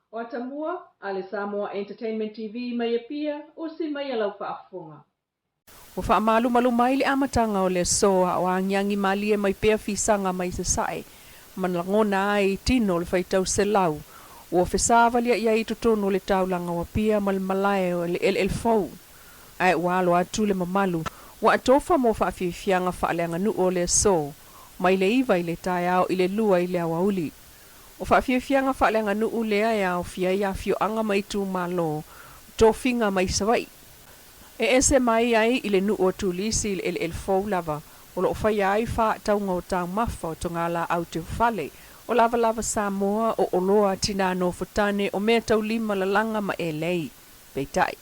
O Atamua a le Samoa Entertainment TV mai Apia, usi mai a lau faafofoga. Ua faamalumalu mai le amataga o le aso a o agiagi malie mai pea fisaga mai sasae ma lagona ai i tino o le faitau selau ua fesavalia'i ai i totonu o le taulaga o Apia ma le malae o le eleele fou. Ae ua alo atu le mamalu ua atofa mo faafiafiaga faaleaganuu o le aso mai le 9 i le taeao i le 2 i le aoauli. O faafiafiaga faaleaganuu lea e aofia ai afioaga ma itumalo, tofiga mai Savaii. E ese mai ai i le nuu o Turisi i le eleele fou lava o loo faia ai faatauga o taumafa o togalaau teufale, o lavalava Samoa, o oloa a tinā nofotane, o meataulima lalaga ma elei. Peitai,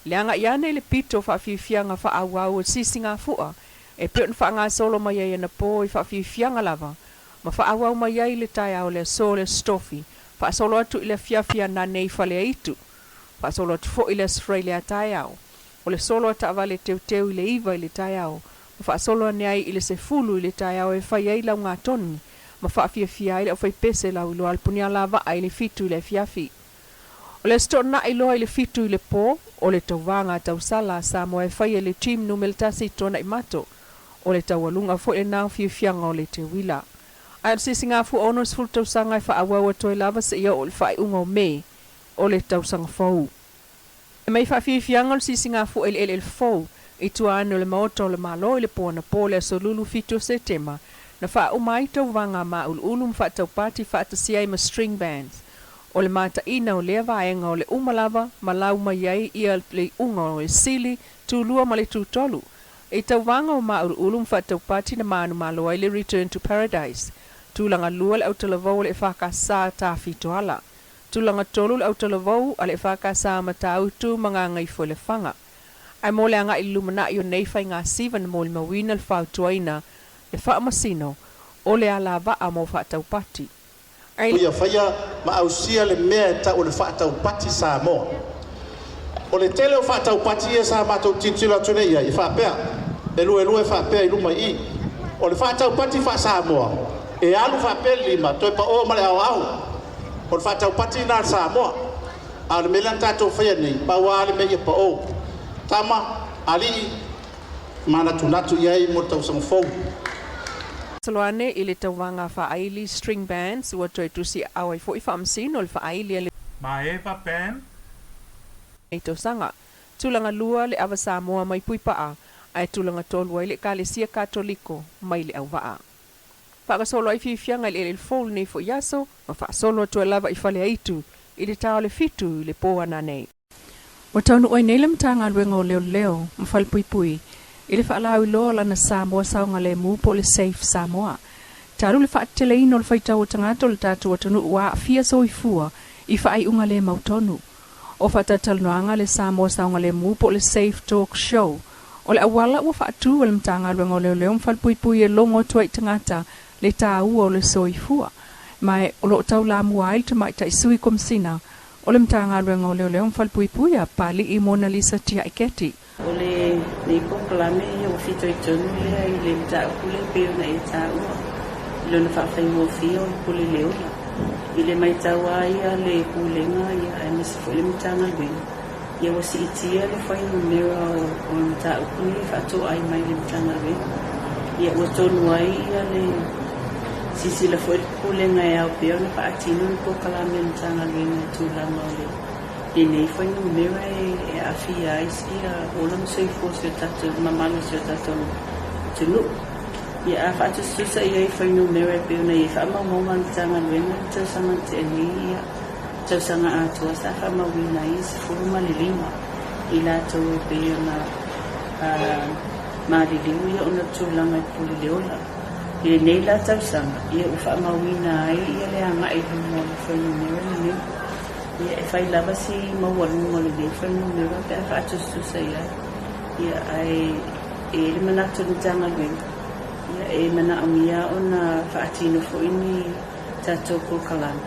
le agai ane i le pito o faafiafiaga faaauau o Sisigafua e pei ona faagasolo mai ai anapo i faafiafiaga lava ma faaauau mai ai le taeao o le aso o le Aso Tofi, faasolo atu i le afiafi anane i Faleaitu, faasolo atu foi i le Aso Faraile a taeao. O le solo a taavale teuteu i le 9 i le taeao ma faasolo ane ai i le 10 i le taeao e fai ai laugatoni ma faafiafia ai le aufaipese lauiloa a le Punialavaa i le 7 i le afiafi. O le Aso Toonai loa i le 7 i le po, o le tauvaga a tausala a Samoa e faia i le Team Numera 1 i Tuanaimato. O le taualuga foi lena o fiafiaga o le teuila. Ae o le sisigafua 60 tausaga e faaauau atu ai lava seia oo i le faaiuga o Me o le tausaga fou. E mai faafiafiaga o le sisigafua i le eleele fou i tua ane o le Maota o le Malo i le po anapo o le Aso Lulu 7 o Setema, na faauma ai tauvaga māuluulu ma faataupati faatasia ai ma string bands. O le mataina o lea vaega o le uma lava ma lau mai ai ia le iuga o le sili, tulua ma le tutolu. I tauvaga o māuluulu ma faataupati na manumalo ai le Return to Paradise. Tulaga lua le autalavou o le EFKS Tafitoala. Tulaga tolu le autalavou a le EFKS Matautu ma Gagaifoilefaga. Ae mo le agai i le lumanai o nei faigasiva na molimauina le fautuaina le faamasino o le alavaa mo faataupati. Ae. Ia faia ma ausia le mea e tau o le faataupati Samoa. O le tele o faataupati ia sa matou tilotilo atu nei i ai, e faapea, e luelue faapea i luma i i. O le faataupati faa-Samoa, e alu faapea le lima, toe pao ma le aoao. O le faataupati lena a le Samoa. A o le mea lea na tatou faia nei, pau lava le mea ia pao. Tama, alii, manatunatu i ai mo le tausaga fou. Solo ane i le tauvaga faaili string bands ua toe tusiaao ai foi faamasino le faaili a le. Maeva Band. Nei tausaga. Tulaga lua le Ava Samoa mai Puipaa, ae tulaga tolu ai le Ekalesia Katoliko mai Leauvaa. Faagasolo ai fiafiaga i le eleele fou lenei foi aso ma faasolo atu ai lava i Faleaitu i le ta o le 7 i le po ananei. Ua taunuu ai nei le Matagaluega o Leoleo ma Falepuipui i le faalauiloa o lana Samoa saogalemu po o le Safe Samoa. Talu le faateteleina o le faitau o tagata o le tatou atunuu ua aafia soifua i faaiuga le mautonu. O faatalatalanoaga le Samoa saogalemu po o le Safe Talk Show o le auala ua faatu e le Matagaluega o Leoleo ma Falepuipui e logo atu ai i tagata le taua o le soifua. Ma o lo o taulamua ai le tamaitai sui komisina o le Matagaluega o Leoleo ma Falepuipui a Papali'i Monalisa Tiaiketi. O lenei polokalame ia ua fitoitonu lea i le mataupu lea e pei ona e taua i lona faafaigofie o le pule le ola. I le matau lava ia le Pulega aemaise foi le Matagaluega, ia ua siitia le fuainumera o le mataupu nei e faatoai mai i le Matagaluega. Ia ua tonu ai ia le silasila foi le Pulega e ao pea ona faatino ni polokalame a le Matagaluega i tulaga o le lenei fuainumera e aafia ai ia ola ma soifua o si o tatou mamalu o si o tatou atunuu. Ia a faatusatusa i ai fuainumera e pei ona i ai faamaumauga a le Matagaluega i le tausaga na tea nei, ia tausaga atoa sa faamauina ai e 15 i latou e pei ona maliliu ia ona tulaga i pule le ola. I lenei la tausaga, ia ua faamauina ai ia le agai i luma o le fuainumera lenei. Ia e fai lava si maualuga o lenei fuainumera pe a faatusatusa i ai. Ia ae e i ai le manatu o le Matagaluega, ia e manaomia ona faatino foi ni tatou polokalame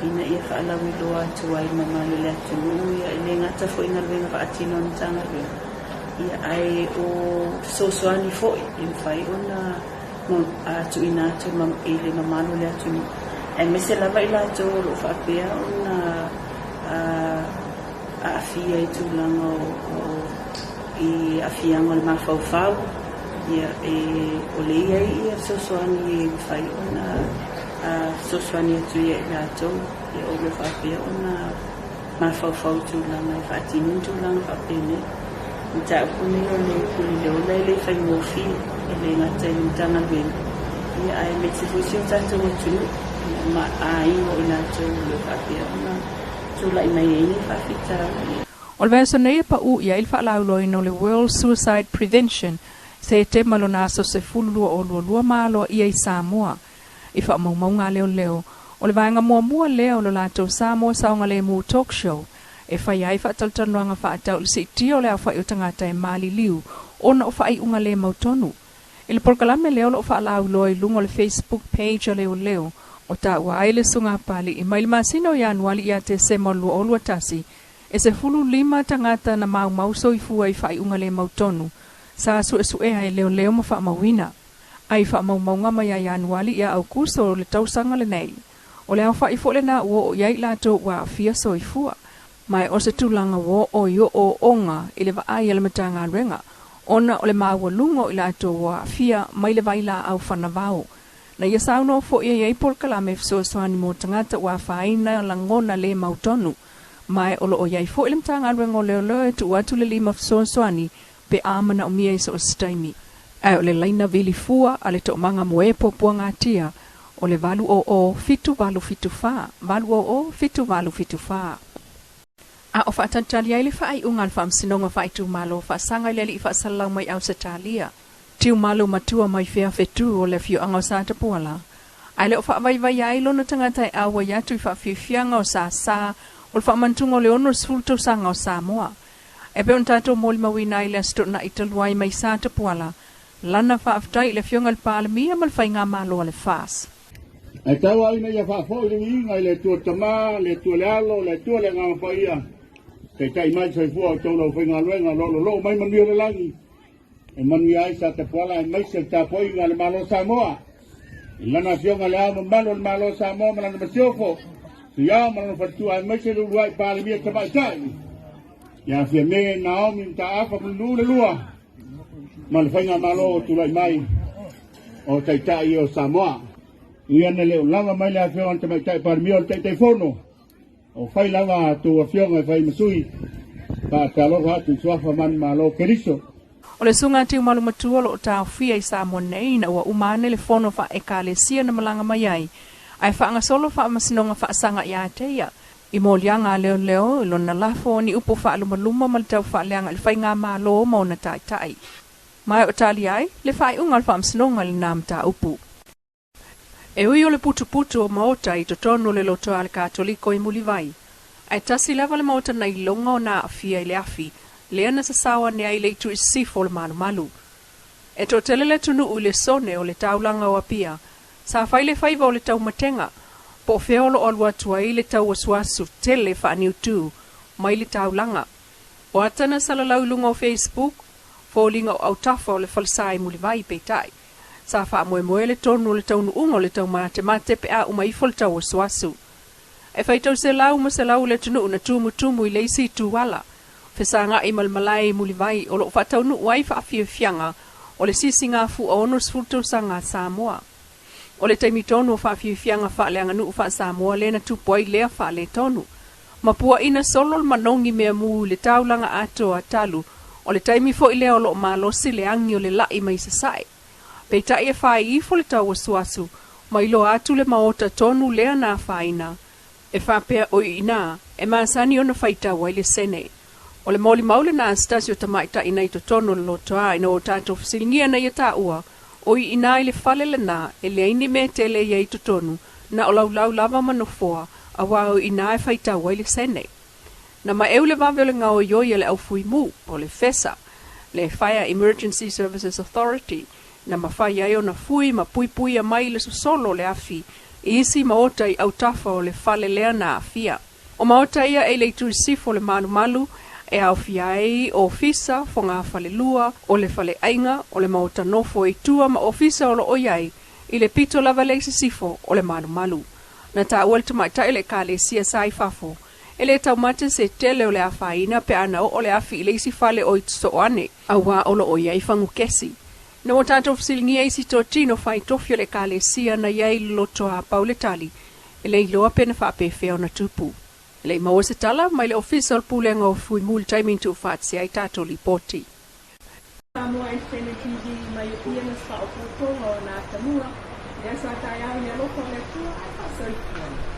ina ia faalauiloa atu ai i le mamalu o le atunuu, ia e le gata foi i galuega faatino a le Matagaluega, ia ae o fesoasoani foi e mafai ona tuuina atu i le mamalu o le atunuu, aemaise lava i latou o lo o faapea ona aafia i tulaga o i aafiaga o le mafaufau, ia e o lea e i ai ia fesoasoani e mafai ona fesoasoani atu ia i latou, ia o lo o faapea ona mafaufau i tulaga e faatino ni tulaga faapenei. O le mataupu lenei o le pule le ola e le faigofie, e le gata i le Matagaluega, ia aemaise foi si o tatou atunuu ma aiga o i latou o lo o faapea ona tulai mai ai nei faafitauli. O le vaiaso nei e paū i ai le faalauiloaina o le World Suicide Prevention Setema lona aso 10 2022 ma aloaia i Samoa. I faamaumauga a leoleo, o le vaega muamua lea o lo latou Samoa Saogalemu Talk Show e faia ai faatalatalanoaga faatatau i le siitia o le aofai o tagata e maliliu ona o faaiuga le mautonu. I le polokalame lea o lo o faalauiloa i luga o le Facebook page a leoleo, o taua ai le Susuga a Papali'i mai le masina o Ianuali ia Tesema o le 2021, e 15 tagata na maumau soifua i faaiuga le mautonu sa suesuea e leoleo ma faamauina. Ai faamaumauga mai ia Ianuali ia Aukuso o le tausaga lenei. O le aofai foi lena ua oo i ai i latou ua aafia soifua. Ma o se tulaga ua oo i ooooga i le vaai a le Matagaluega ona o le maualuga o i latou ua aafia mai le vailaau fanavao. Na ia saunoa foi e i ai polokalame fesoasoani mo tagata ua afaina lagona le mautonu. Ma o lo o i ai foi le Matagaluega o Leoleo e tuu atu le lima fesoasoani pe a manaomia i so o se taimi. Ae o le laina vili fua a le Toomaga Moe Puapuagatia o le 800 7874, 800 7874. A o faatalitali ai le faaiuga a le Faamasinoga Faaitumalo faasaga i le alii faasalalau mai Ausetalia, Tiumalu Matua mai Feafetu o le afioaga o Satapuala, ae le o faavaivaia ai lona tagata e auai atu i faafiafiaga o sāsā o le faamanatuga o le 60 tausaga o Samoa. E pei ona tatou molimauina ai le Aso Toonai talu ai mai Satapuala, lana faafetai i le Afioga i le Palemia ma le Faigamalo a le FAS. Ae tau au ina ia faafoi le viiga i le Atua le Tama, le Atua le Alo, le Atua le Agaga Paia, taitai mai le soifua o outou lau faigaluega o lo o loloo mai manuia o le lagi, e manuia ai Satapuala aemaise le tapuaiga a le Malo o Samoa. I lana Afioga i Le Ao Mamalu o le Malo o Samoa ma lana Masiofo, Sui Ao ma lona Faletua aemaise le uluai Palemia Tamaitai, ia Fiame Naomi Mataafa Mulinuu le Lua, ma le Faigamalo o tulai mai o Taitai o Samoa. Ia na le o lava mai le Afioga i le Tamaitai Palemia o le Taitaifono, o fai lava a tou afioga e fai ma sui, faatalofa atu i suafa manumalo o Keriso. O le Susuga a Tiumalu Matua o lo o taofia i Samoa nei ina ua uma ane le fono faa-Ekalesia na malaga mai ai, ae faagasolo faamasinoga faasaga ia te ia, i moliaga a leoleo i lona lafo o ni upu faalumaluma ma le taufaaleaga i le faigamalo ma ona taitai. Ma e o tali ai le faaiuga o le faamasinoga i lena mataupu. E ui o le putuputu o maota i totonu o le loto a le Katoliko i Mulivai, ae tasi lava le maota na iloga ona aafia i le afi lea na sasao ane ai le itu i sisifo o le malumalu. E toatele le atunuu i le sone o le taulaga o Apia sa fai le faiva o le taumatega, po o fea o lo o alu atu ai le tauasuasu tele faaniutu mai le taulaga. O ata na salalau i luga o Facebook, foliga o autafa o le falesa i Mulivai, peitai, sa faamoemoe le tonu o le taunuuga o le taumatemate pe a uma ifo le tauasuasu. E faitau selau ma selau le atunuu na tumutumu i le isi itu ala, fesagai ma le malae i Mulivai o lo o faataunuu ai faafiafiaga o le sisigafua 60 tausaga a Samoa. O le taimi tonu o faafiafiaga faaleaganuu faa-Samoa lea na tupu ai lea faaletonu. Ma puaina solo le manogi mea mu i le taulaga atoa talu, o le taimi foi lea o lo o malosi le agi o le la'i mai sasae. Peitai e fai ifo le tauasuasu, ma iloa atu le maota tonu lea na afaina. E faapea o i ina e masani ona faitau ai le sene. O le molimau lena a se tasi o tamaitai na i totonu o le lotoa ina ua tatou fesiligia na ia taua, o i ina i le fale lena e leai ni mea tele i ai i totonu, na o laulau lava ma nofoa, aua o i ina e faitau ai le sene. Na maeu le vave o le gaoioi a le au fui mu, po o le FESA, le Fire Emergency Services Authority, na mafai ai ona fui ma puipuia mai le sosolo o le afi i isi maota i autafa o le fale lea na aafia. O maota ia e i le itu i sisifo o le malumalu e aofia ai ofisa, fogafalelua, o le faleaiga, o le maota nofo i tua ma ofisa o lo o i ai i le pito lava lea i sisifo o le malumalu. Na taua le tamaitai o le Ekalesia sa i fafo, E le taumate se tele o le afaina pe ana oo le afi i le isi fale o i sosoo ane, auā o lo o i ai fagu kesi. Ina ua tatou fesiligia isi toatino fai tofi o le Ekalesia na i ai i le loto apau le tali, e le iloa pe na faapefea ona tupu. E le i maua se tala mai le Ofisa o le Pulega o Fuimu i le taimi na tuufaatasi ai tatou lipoti. Samoa Entertainment TV mai Apia ma se faaopoopoga o na atamua, lea sa taeao i le alofa o le Atua ae faasoifua.